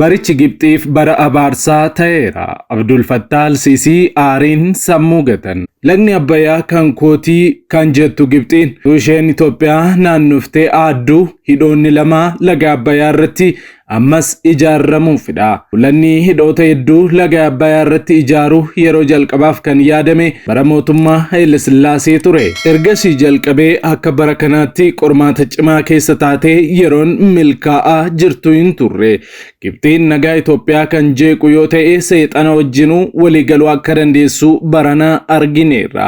Barichi Gibxiif bara abaarsaa ta'eera. Abdul Fattah Al-Siisii aariin sammuu gatan. Lagni Abbayyaa kan kootii kan jettu Gibxiin utuu isheen Itoophiyaa naannoftee aadduu hidhoonni lama laga Abbayyaa irratti ammas ijaarramuufidha. Mul'anni hidhoota hedduu laga Abbayaa irratti ijaaruu yeroo jalqabaaf kan yaadame bara mootummaa Haayile Sillaasee ture. Ergasii jalqabee akka bara kanaatti qormaata cimaa keessa taatee yeroon milkaa'aa jirtu hin turre. Gibxiin nagaa Itoophiyaa kan jeequ yoo ta'e seexana wajjinuu waliigaluu akka dandeessu barana argineerra.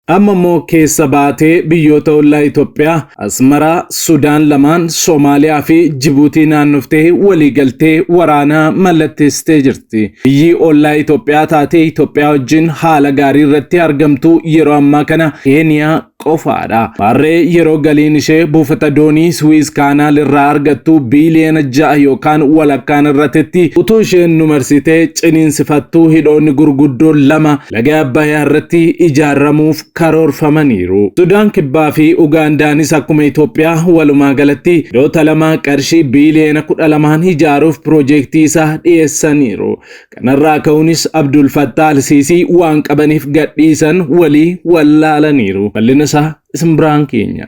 Amma immoo keessa baatee biyyoota ollaa Itoophiyaa Asmaraa, Sudaan lamaan, Somaaliyaa fi Jibuutii naannoftee waliigaltee waraanaa mallatteessitee jirti. Biyyi ollaa Itoophiyaa taatee Itoophiyaa wajjin haala gaarii irratti argamtu yeroo ammaa kana Keeniyaa qofaadha. Maarree yeroo galiin ishee buufata doonii Suwiiz Kaanaal irraa argattu biiliyoona 6 yookaan walakkaan irratetti utuu isheen nu marsitee ciniinsifattuu hidhoonni gurguddoon lama laga Abbayaa irratti ijaaramuuf karoorfamaniiru. Sudaan Kibbaa fi Ugaandaanis akkuma Itoophiyaa walumaa galatti hidhoota lama qarshii biiliyoona 12n ijaaruuf piroojeektii isaa dhiyeessaniiru. Kanarraa ka'uunis Abdul Fattah Al-Siisii waan qabaniif gadhiisan walii wallaalaniiru. Bal'ina isaa isin biraan keenya.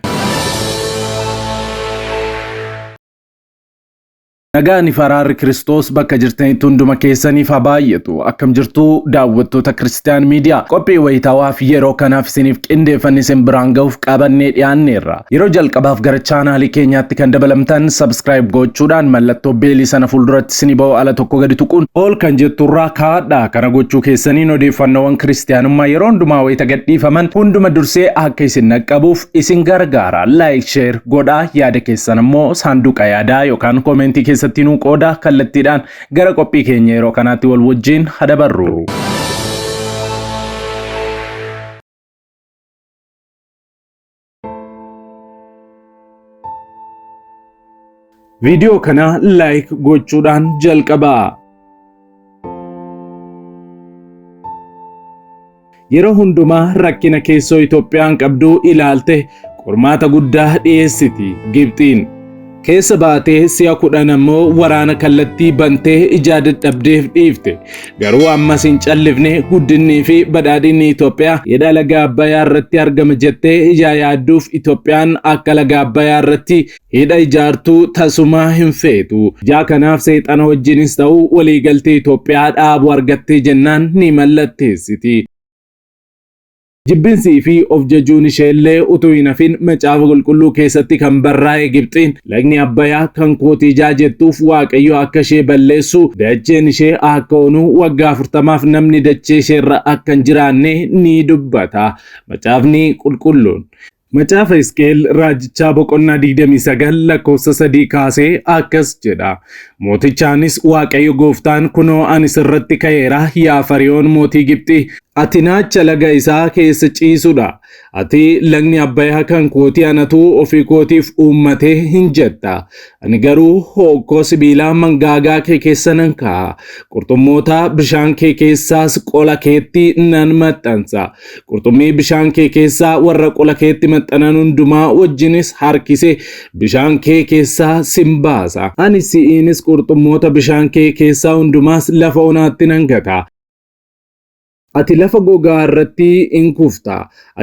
Nagaan fi araarri Kiristoos bakka jirtanitti hunduma keessaniif haa baay'atu. Akkam jirtu daawwattoota Kiristiyaan Miidiyaa. Qophii wayitaawaa fi yeroo kanaaf isiniif qindeeffanne isin biraan gahuuf qabannee dhiyaanneerra. Yeroo jalqabaaf gara chaanaalii keenyaatti kan dabalamtan subscribe gochuudhaan mallattoo beelii sana fuulduratti isinii ba'u ala tokko gadi tuquun ol kan jetturraa kaa'adha. Kana gochuu keessaniin odeeffannoowwan kiristiyaanummaa yeroo hundumaa wayita gadhiifaman hunduma dursee akka isin dhaqqabuuf isin gargaara. Like, share godhaa yaada keessan immoo saanduqa yaadaa yookaan koomentii keessatti nuu qooda kallattiidhaan gara qophii keenya yeroo kanaatti wal wajjin hadabarru. Viidiyoo kana like gochuudhaan jalqabaa. Yeroo hundumaa rakkina keessoo Itoophiyaan qabdu ilaalte qormaata guddaa dhiyeessiti Gibxiin. Keessa baatee si'a 10 ammoo waraana kallattii bantee ijaa dadhabdeef dhiifte. Garuu ammas hin callifne guddinnii fi badhaadhinni Itoophiyaa hidha laga Abbayaa irratti argama jettee ijaa yaadduuf Itoophiyaan akka laga Abbayaa irratti hidha ijaartuu tasumaa hin feetu. Ijaa kanaaf seexana wajjinis ta'u waliigaltee Itoophiyaa dhaabu argattee jennaan ni mallatteessiti. Jibbinsii fi of jajuun isheellee utuu hin hafin macaafa qulqulluu keessatti kan barraa'e Gibxiin lagni Abbayaa kan kooti ijaa jettuuf Waaqayyo akka ishee balleessu dacheen ishee akka onu waggaa afurtamaaf namni dachee isheerra akka hin jiraanne ni dubbata macaafni qulqulluun. Macaafa Hisqi'el raajichaa boqonnaa 29 lakkoofsa 3 kaasee akkas jedha. Mootichaanis Waaqayyo gooftaan kunoo ani sirratti ka'eera yaa Fari'oon mootii Gibxii ati naacha laga isaa keessa ciisudha. Ati lagni Abbayaa kan kootii anatu ofii kootiif uummate hin jetta. Ani garuu hookkoo sibiilaa mangaagaa kee keessa nan kaa'a. Qurxummoota bishaan kee keessaas qola keetti nan maxxansa. Qurxummii bishaan kee keessaa warra qola keetti maxxanan hundumaa wajjinis harkisee bishaan kee keessaa sin baasa. Ani si'iinis qurxummoota bishaan kee keessaa hundumaas lafa onaatti nan gata. Ati lafa gogaa irratti in kufta,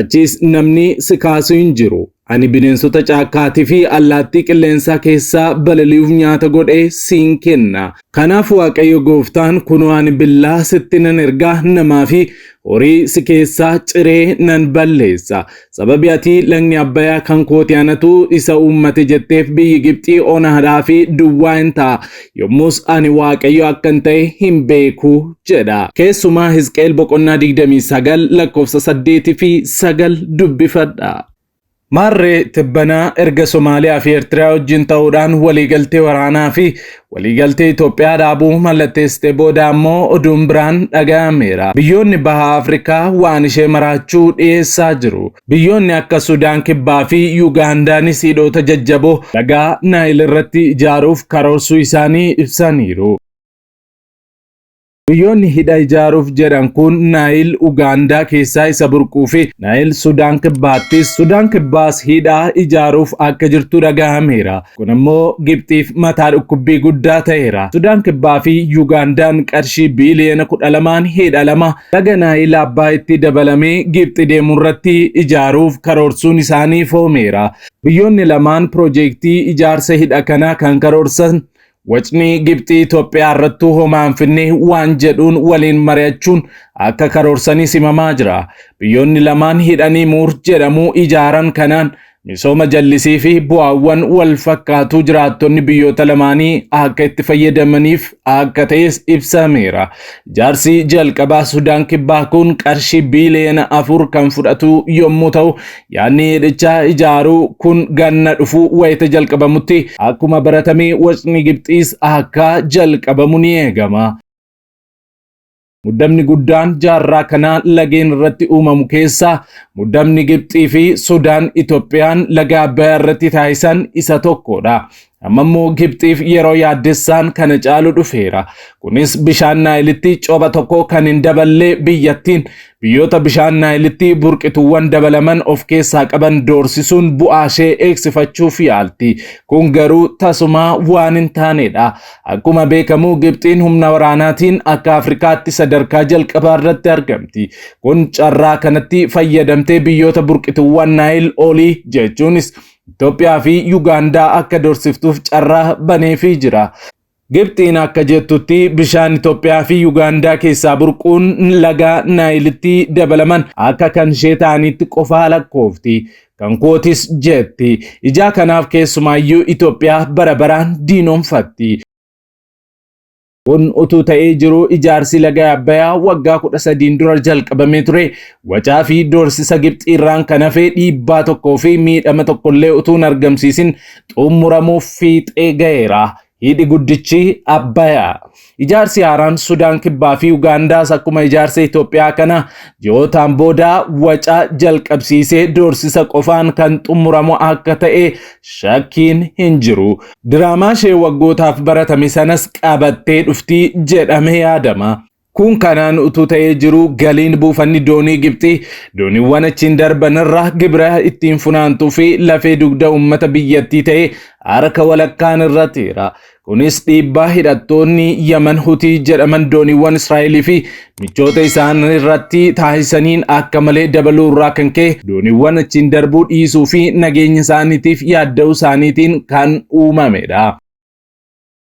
achiis namni si kaasu hin jiru. Ani bineensota caakkaatii fi allaattii qilleensaa keessaa balali'uuf nyaata godhee siin kenna. Kanaaf Waaqayyo gooftaan kunoo ani billaa sitti nan erga, namaa fi horii si keessaa ciree nan balleessa. Sababii ati lagni Abbayaa kan kooti anatu isa uummate jetteef biyyi Gibxii onaadhaa fi duwwaa in ta'a. Yommus ani Waaqayyo akkan ta'e hin beeku jedha. Keessumaa Hisqeel boqonnaa 29 lakkoofsa 8 fi 9 dubbifadha. Maarree tibbana erga Somaaliyaa fi Eertiriyaa wajjin ta'uudhaan waliigaltee waraanaa fi waliigaltee Itoophiyaa dhaabuu mallatteessite booda ammoo oduun biraan dhaga'ameera. Biyyoonni Baha Afrikaa waan ishee maraachuu dhiyeessaa jiru. Biyyoonni akka Sudaan Kibbaa fi Yugaandaanis hidhoota jajjaboo laga Naayil irratti ijaaruuf karoorsuu isaanii ibsaniiru. Biyyoonni hidha ijaaruuf jedhan kun Naayil Ugaandaa keessaa isa burquu fi Naayil Sudaan Kibbaattis Sudaan Kibbaas hidha ijaaruuf akka jirtu dhagahameera. Kun immoo Gibxiif mataa dhukkubbii guddaa ta'eera. Sudaan Kibbaa fi Ugaandaan qarshii biiliyoona 12n hidha lama laga Naayil Abbaayitti dabalamee Gibxi deemu irratti ijaaruuf karoorsuun isaanii foomeera. Biyyoonni lamaan piroojeektii ijaarsa hidha kanaa kan karoorsan wacni Gibxii Itoophiyaa irrattuu homaa hin finne waan jedhuun waliin mari'achuun akka karoorsanis himamaa jira. Biyyoonni lamaan hidhanii Muur jedhamu ijaaran kanaan misooma jallisii fi bu'aawwan wal fakkaatuu jiraattonni biyyoota lamaanii akka itti fayyadamaniif akka ta'es ibsameera. Ijaarsi jalqabaa Sudaan Kibbaa kun qarshii biiliyoona 4 kan fudhatu yommuu ta'u, yaadni hidhicha ijaaruu kun ganna dhufu wayita jalqabamutti akkuma baratame wacni Gibxiis akka jalqabamu ni eegama. Muddamni guddaan jaarraa kanaa lageen irratti uumamu keessaa muddamni Gibxii fi Sudaan Itoophiyaan laga Abbayyaa irratti taasisan isa tokkodha. Amma immoo Gibxiif yeroo yaaddessaan kana caalu dhufeera. Kunis bishaan Naayilitti copha tokko kan hin daballee biyyattiin biyyoota bishaan Naayilitti burqituuwwan dabalaman of keessaa qaban doorsisuun bu'aa ishee eegsifachuuf yaalti. Kun garuu tasumaa waan hin taanedha. Akkuma beekamu Gibxiin humna waraanaatiin akka Afrikaatti sadarkaa jalqabaa irratti argamti. Kun carraa kanatti fayyadamtee biyyoota burqituuwwan Naayil olii jechuunis Itoophiyaa fi Yugaandaa akka doorsiftuuf carraa baneefii jira. Gibxiin akka jettutti bishaan Itoophiyaa fi Yugaandaa keessaa burquun laga Naayilitti dabalaman akka kan ishee ta'anitti qofaa lakkoofti. Kan kootis jetti. Ijaa kanaaf keessumaayyuu Itoophiyaa bara baraan diinoomfatti. Kun utuu ta'ee jiruu ijaarsi laga Abbayaa waggaa 13 dura jalqabamee ture wacaa fi doorsisa Gibxii irraan kan hafe dhiibbaa tokkoo fi miidhama tokkollee utuu hin argamsiisin xumuramuuf fiixee ga'eera. Hidhi guddichi Abbayaa. Ijaarsi haaraan Sudaan Kibbaa fi Ugaandaas akkuma ijaarsa Itoophiyaa kana ji'ootaan booda waca jalqabsiisee doorsisa qofaan kan xumuramu akka ta'e shakkiin hin jiru. Diraamaa ishee waggootaaf baratame sanas qabattee dhufti jedhamee yaadama. Kun kanaan utuu ta'ee jiru galiin buufanni doonii Gibxii dooniiwwan achiin darban irraa gibira ittiin funaantuu fi lafee dugda uummata biyyattii ta'e harka walakkaan irratteera. Kunis dhiibbaa hidhattoonni Yaman Hutii jedhaman dooniiwwan Israa'elii fi michoota isaan irratti taasisaniin akka malee dabaluu irraa kan ka'e dooniiwwan achiin darbuu dhiisuu fi nageenya isaaniitiif yaadda'uu isaaniitiin kan uumamedha.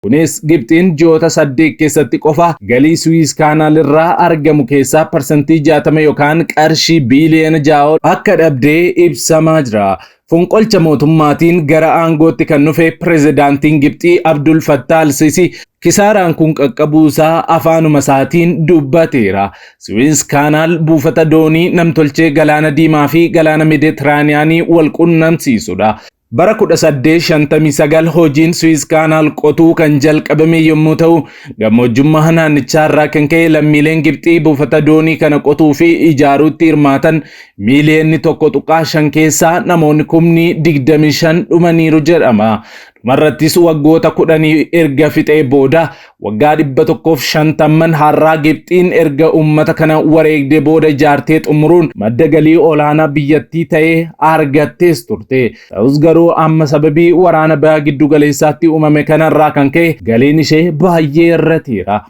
Kunis Gibxiin ji'oota 8 keessatti qofa galii Suwiis Kaanaal irraa argamu keessaa parsantii 60 yookaan qarshii biiliyoona 6 akka dhabdee ibsamaa jira. Fonqolcha mootummaatiin gara aangootti kan dhufe pirezidaantiin Gibxii Abdul Fattah al-Sisi kisaaraan kun qaqqabuu isaa afaanuma isaatiin dubbateera. Suwiis Kaanaal buufata doonii namtolchee Galaana Diimaa fi Galaana Meeditiraaniyaanii wal qunnamsiisudha. Bara 1859 hojiin Suwiis Kaanaal qotuu kan jalqabame yommuu ta'u, gammoojjummaa naannichaa irraa kan ka'e lammiileen Gibxii buufata doonii kana qotuu fi ijaaruutti hirmaatan miiliyoonni 1.5 keessaa namoonni kumni 25 dhumaniiru jedhama. Dhumarrattis waggoota kudhanii erga fixee booda waggaa 150 har'aa Gibxiin erga uummata kana wareegdee booda ijaartee xumuruun madda galii olaanaa biyyattii ta'ee argattees turte. Ta'us garuu amma sababii waraana baha giddu galeessaatti uumame kanarraa kan ka'e galiin ishee baay'ee irrateera.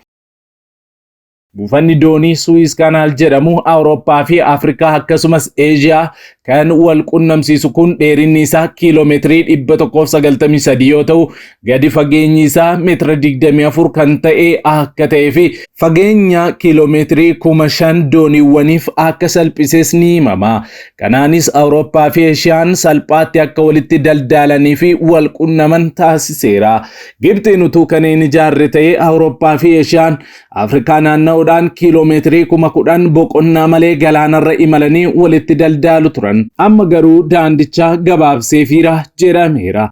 Buufanni doonii Suwiis Kaanaal jedhamu Awurooppaa fi Afrikaa akkasumas Eeshiyaa kan wal qunnamsiisu kun dheerinni isaa kiiloomeetirii 193 yoo ta'u gadi fageenyi isaa meetira 24 kan ta'e akka ta'ee fi fageenya kiiloomeetirii 5,000 dooniiwwaniif akka salphises ni himama. Kanaanis Awurooppaa fi Eeshiyaan salphaatti akka walitti daldaalanii fi wal qunnaman taasiseera. Gibxiin utuu kan hin ijaarre ta'ee Awurooppaa fi Eeshiyaan Afrikaa naanna'uudhaan kiiloomeetirii 10,000 boqonnaa malee galaanarra imalanii walitti daldaalu turan. Amma garuu daandicha gabaabseefiira jedhameera.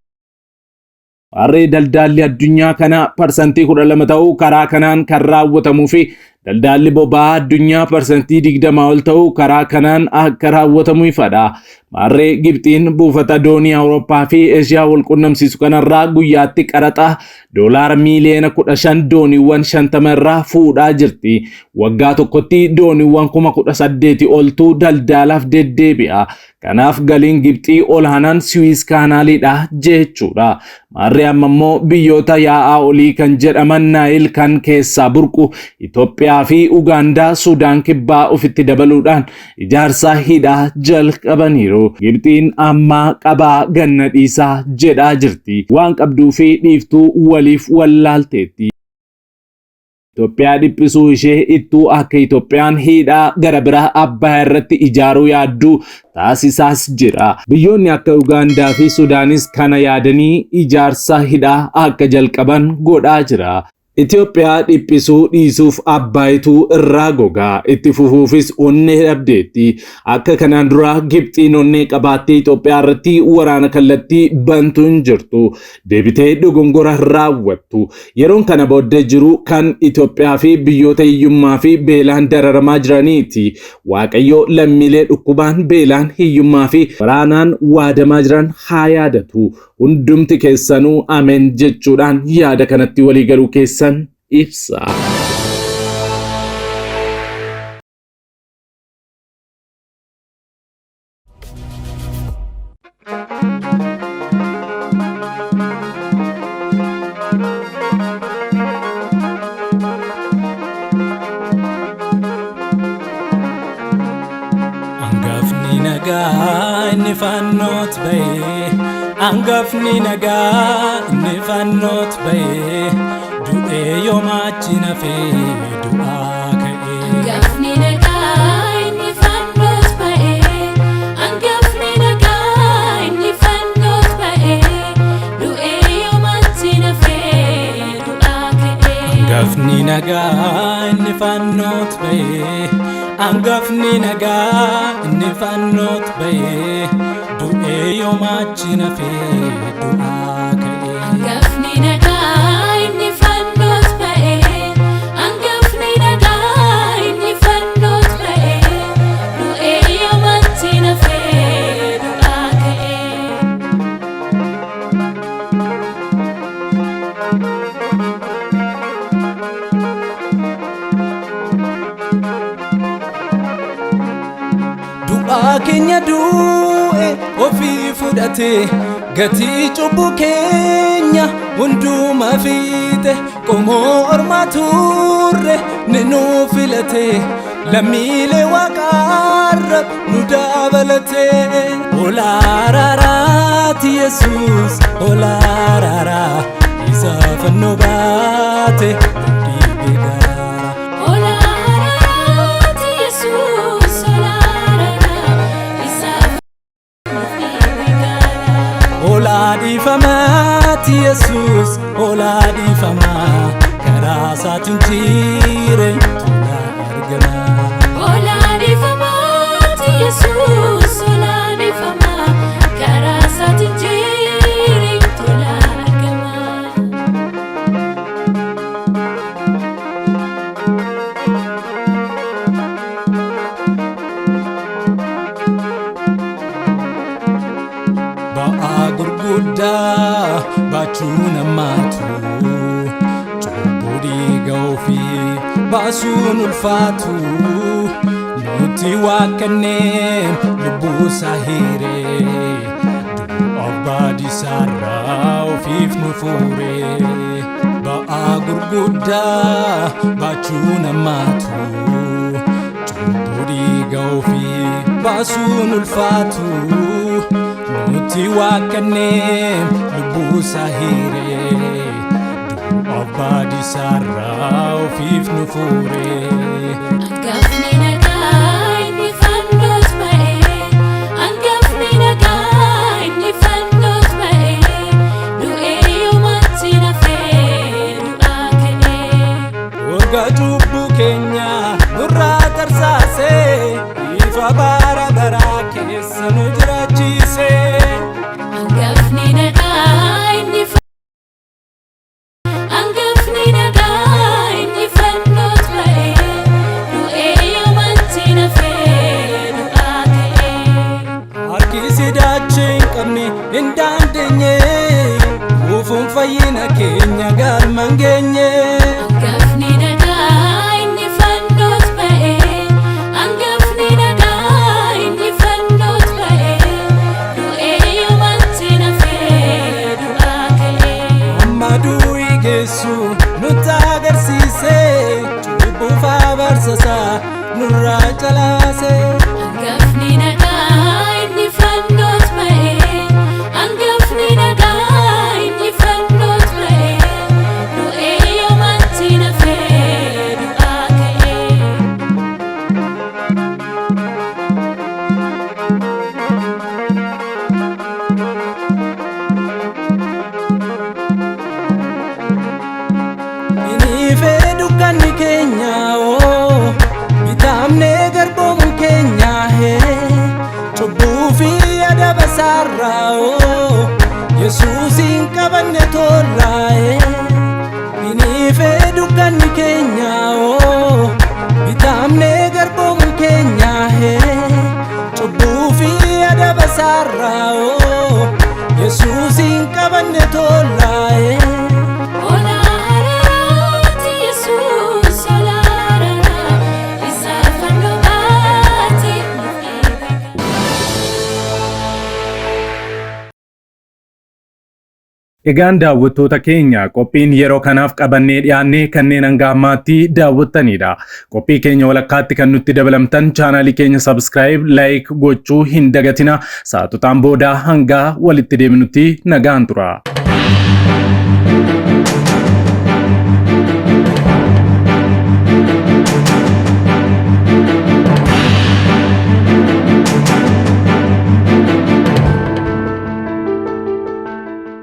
Harree daldaalli addunyaa kanaa parsantii 12 ta'uu karaa kanaan kan raawwatamuu fi Daldaalli boba'aa addunyaa parsantii 20 ol ta'u karaa kanaan akka raawwatamu ifadha. Maarree Gibxiin buufata doonii Awurooppaa fi Eeshiyaa wal qunnamsiisu kanarraa guyyaatti qaraxa doolaara miiliyoona 15 dooniiwwan 50 irraa fuudhaa jirti. Waggaa tokkotti dooniiwwan 18,000 oltu daldaalaaf deddeebi'a. Kanaaf galiin Gibxii olaanaan Siwiis Kaanaaliidha jechuudha. Maarree amma immoo biyyoota yaa'aa olii kan jedhaman Naayil kan keessaa burqu Itoophiyaa fi Ugaandaa Sudaan kibbaa ofitti dabaluudhaan ijaarsa hidhaa jalqabaniiru. Gibxiin amma qabaa ganna dhiisaa jedhaa jirti. Waan qabduu fi dhiiftuu waliif wallaalteetti. Itoophiyaa dhiphisuu ishee ittuu akka Itoophiyaan hidhaa gara biraa Abbayaa irratti ijaaruu yaaddu taasisaas jira. Biyyoonni akka Ugaandaa fi Sudaanis kana yaadanii ijaarsa hidhaa akka jalqaban godhaa jira. Itoophiyaa dhiphisuu dhiisuuf Abbaayituu irraa gogaa itti fufuufis onnee dhabdeetti. Akka kanaan duraa Gibxiin onnee qabaattee Itoophiyaa irratti waraana kallattii bantu hin jirtu. Deebitee dogongora raawwattu. Yeroon kana booddee jiru kan Itoophiyaa fi biyyoota hiyyummaa fi beelaan dararamaa jiraniiti. Waaqayyo lammiilee dhukkubaan, beelaan, hiyyummaa fi waraanaan waadamaa jiran haa yaadatu. Hundumti keessanuu ameen jechuudhaan yaada kanatti walii galuu keessan ibsa. Angafni nagaa inni fannoot ba'ee, angafni nagaa inni fannoot ba'ee, du'ee yoomaachi nafee du'aa ka'ee. Angafni nagaa inni fannoot ba'ee, angafni nagaa inni fannoot ba'ee, du'ee yoomatti nafee du'aa ka'ee. Angafni nagaa inni fannoot ba'ee, angafni nagaa inni fannoot ba'ee, du'ee yoomaachi nafee du'aa ka'ee. Angafni nagaa inni fannoot ba'ee, angafni nagaa inni fannoot ba'ee, du'ee yoomatti nafee du'aa ka'ee. Du'aa keenya du'e ofii fudhate gatii cubbuu keenya hundumaa fiite qomoo ormaa turre ni nu filate lammiilee waaqaarra nu dabalate. Olaaraaraati Yesuus olaaraaraa isa fannoo baate nu dhiibe garaa. Olaaraati Yesuus olaaraara isaaf nuuf dhiibe gaara. Olaa dhiifamaati Yesuus olaa dhiifamaa karaa isaatiin jireenya tola argamaa. Olaanifamaati Yesuus olaanifamaa karaa isaatiin jireenya tola argama. Ba'aa gurguddaa baachuu namaatu cubbuu dhiiga ofii baasuun ulfaatu nuti waaqannee lubbuu isaa hiiree du'a baadisaarraa ofiif nu fuure. Ba'aa gurguddaa baachuu namaatu cubbuu dhiiga ofii baasuun ulfaatu nuti waaqannee lubbuu isaa hiiree du'a baadisaarraa ofiif nu fuure. Angafni nagaa inni fannoot ba'ee, angafni nagaa inni fannoot ba'ee, du'ee yoomatti nafee du'aa ka'ee. Golga cubbuu keenya nurraa tarsaasee ifa bara baraa keessa nu jiraachise. Angafni nagaa inni angafni nagaa inni fannoot ba'ee, calaase. Hangafni nagaa inni fannoot ba'ee, hangafni nagaa inni fannoot ba'ee, du'ee yoomatti nafee du'aa ka'ee. Iniifee dukkanni keenya oo bitaamnee garboomu keenya hee cubbuu fi adaba saarraa oo Yesuusiin qabanne tollaa hee. Iniifee dukkanni keenya oo bitaamnee garboomu keenya hee cubbuu fi adaba saarraa oo Yesuusiin qabanne tollaa hee. Ola araaraati Yesuus ola araaraa isa fannoo baate nuuf eegaa. Egaan daawwattoota keenya qophiin yeroo kanaaf qabannee dhiyaannee kanneen hanga ammaatti daawwattanidha. Qophii keenya walakkaatti kan nutti dabalamtan chaanaalii keenya subscribe, like gochuu hin dagatina. Sa'aatotaan booda hanga walitti deebinutti nagaan tura.